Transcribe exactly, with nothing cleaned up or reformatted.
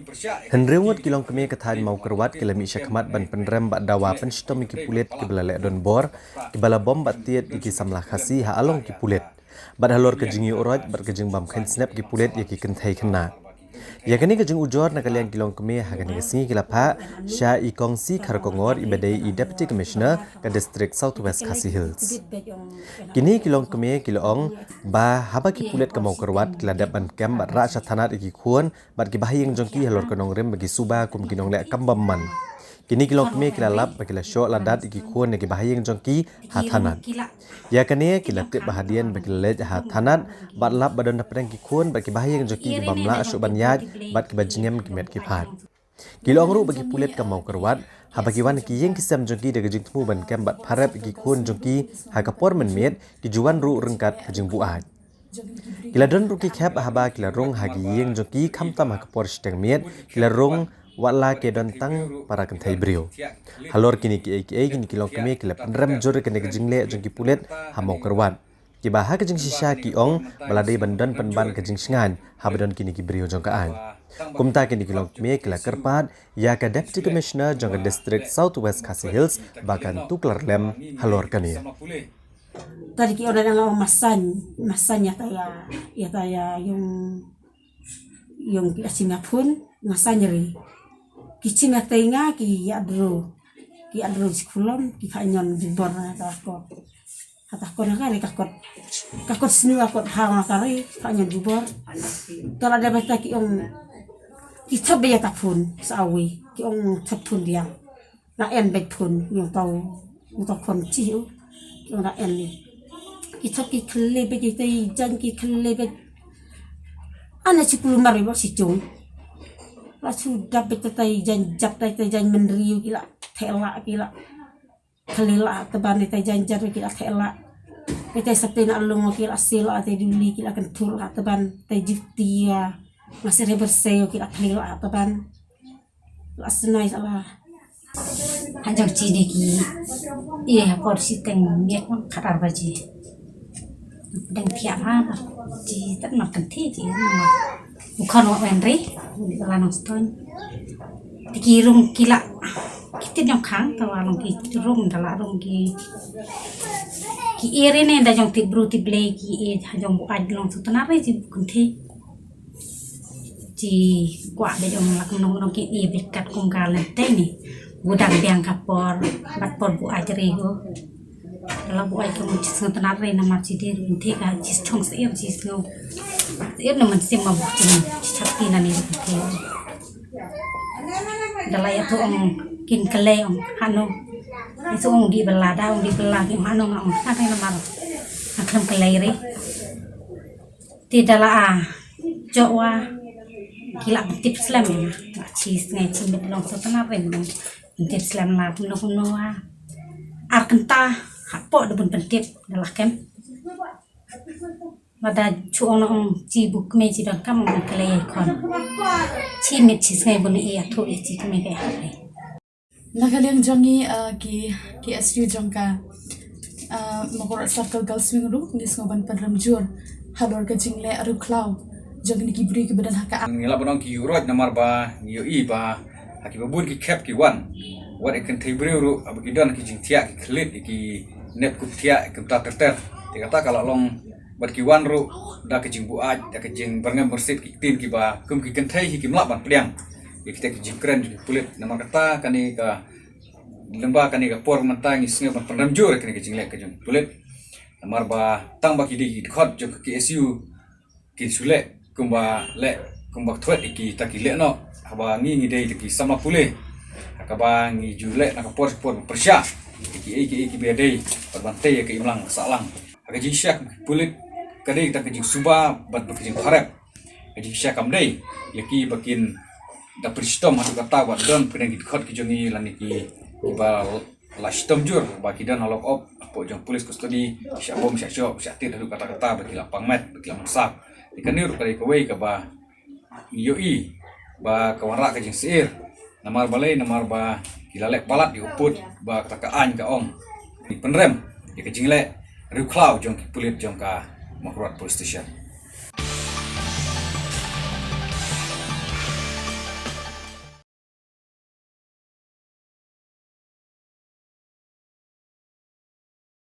Hynriew ngut ki longkmie ka thaiñ Mawkyrwat ki la mih shakhmat ban pynrem bad dawa pynshitom ïa ki pulit kiba la leh donbor, kiba la bom bad tied ïa ki samla Khasi ha along ki pulit. Bad halor ka jingïuhroit bad ka jingbam kheiñ snep ki pulit ïa ki kynthei khynnah. Ïa kane ka jingujor na ka liang ki longkmie ha kane ka sngi ki la phah sha i Kong C Kharkongor iba dei i Deputy Commissioner ka District South West Khasi Hills. Kine ki longkmie ki la ong ba haba ki pulit ka Mawkyrwat ki la dep ban kem bad rah sha thanat ïa ki khun bad ki bahaïing jong ki halor ka nongrim ba ki suba kum ki nongleh kam bymman. Kine ki longkmie ki la lap ba ki la shoh la dat ïa ki khun ïa ki bahaïing jong ki ha thanat. Ïa kane ki la tip ba hadien ba ki la leit ha thanat bad lap ba don hapdeng ki khun bad ki bahaïing jong ki ki bym lah shuh ban ïaid bad kiba jngem ki met ki phad. Ki la ong ruh ba ki pulit ka Mawkyrwat haba ki wan ki ïing ki sem jong ki da ka jingthmu ban kem bad pharep ïa ki khun jong ki ha ka por mynmiet, ki ju wan ruh ryngkat ka jingbuaid. Ki la don ruh ki khep haba ki la rung ha ki ïing jong ki khamtam ha ka por shiteng miet, ki la rung wat la ki don tang para kynthei briew. Halor kine kiei kiei kine ki longkmie ki la pynrem jur ïa kane ka jingleh jong ki pulit ha Mawkyrwat. Kiba ha ka jingshisha ki ong ba la dei ban don pynban ka jingshngaiñ haba don kine ki briew jong ka aiñ. Kumta kine ki longkmie ki la kyrpad ïa ka Deputy Commissioner jong ka District South West Khasi Hills ba kan tuklar lem halor kane. Tadi ki ong da nga ong masaiñ, masaiñ ïa ta ïa, ïa ta ïa ïong, ïong ki la chim ïa phun, masaiñ ri. Ki chim ïa ta ïa nga ki ïa dro. Ki ïa dro chi khulom, ki pha ñion jubor na ta kot. Kata kot na ka ri ka kot. Ka kot snu ka kot ha na ka ri, pha ñion jubor. Ta la da ba ta ki ong ki thap ba ïa ta phun, sa awi, ki ong thap phun dia. La en beit phun, ïong tau, ïong tau khon chi u. Ïong la en ni. Ki thap ki khle beit ki tei jan ki khle beit. Ana chi pulu mar beit ba chi chung. La chu dap beit tei jan jap tei tei jan men riu ki la thela ki la. Khle la taban tei jan jan ki la thela. Ki tei sa tei na long ki la sila tei duli ki la kan thur la taban tei jutia. Masih rebersei ki la khle la taban. La snai sala. Hajong chi de ki. Ye ha por shiteng miet ma khat ar baje. Dang thiah ha chi tat ma kan thi chi ma. U khon wa wen ri. Ni la nong ston. Ti ki rung ki la. Ki tit jong khang ta wa long ki rung da la rung ki. Ki iri ne da jong ti bru ti blei ki e hajong bu aj long tu tanare chi bu kan thi. Chi kwah beit ong la kumno kumno ki i beit kat kum ka lentei ni. Bu dang biang ka por, bad por bu ai jeri go. La bu ai kum chi sngew tnat re namar chi dei ruh nte ka chi chong sir chi sngew. Sir na man sim ma bu chi ni, chi chak ti na ni ruh nte. Da la ïa tu ong kin kelei ong hano. Ïa tu ong di bela da ong di bela ki ong hano nga ong hano namar. Nga khlem kelei re. Te da la a jok wa ki la pyntip slem ïa nga. Chi sngew chi mit long sngewtynnat re long pyntip slem la kumno kumno wa. Ar kynta hapoh da bun pyntip da la kem. Mada chu ong na ong chi bu kmie chi donkam ong kylli ïa i khon. Chi mit chi sngew bun ïa thu ïa chi kmie ka ïa. Na ka liang jong ngi, ah, ki, ki S U jong ka, ah, Mawkyrwat Circle Girls Wing ruh ngi sngew ban pynrem jur halor ka jingleh riewkhlaw jong kine ki briew kiba don ha ka. Ngi lah ban ong ki ïuhroit namar ba ngi ïohi ba ha kiba bun ki khep ki wan. Wat ïa kynthei briew ruh haba ki don ki jingthiah ki khlieh ïa ki nep kup thiah kumta ter ter. Te kata ka la long bad ki wan ruh da ka jingbuaid, da ka jingbyrngem byrsit ki ktien kiba kum ki kynthei hi kim lah ban pdiang ïa kita ki jingkren jong ki pulit. Namar kata kane ka lyngba kane ka por mynta ngi sngew ban pynrem jur ïa kane ka jingleh ka jong ki pulit. Namar ba tang ba ki dei ki dkhot jong ka K S U kin shu leh kumba leh kumba thwet ïa kita ki leh noh. Haba ngi ngi dei kita ki samla pule. Ha kaba ngi ju leh na ka por por pyrshah ïa ki ei ki ei kiba dei bad ban tei ïa ka imlang ka sahlang. Ha ka jingshisha ki pulit ka dei tang ka jingsuba bad ka jingpharep. Ka jingshisha kam dei ïa ki ba kin da pynshitom haduh katta ba don pyneng ki dkhot ki jong ngi lane ki kiba la shitom jur ba ki don ha lock up hapoh jong police custody, shah bom shah shoh shah tied haduh katta katta ba ki la pang met ba ki la mangsap. Te kane ruh ka dei kawei kaba ngi ïohi ba ka wanrah ka jingsyier. Namar balei, namar ba ki la leh palat ïa u pud ba kata ka aiñ ka ong ngi pynrem ïa ka jingleh riewkhlaw jong ki pulit jong ka Mawkyrwat Police Station.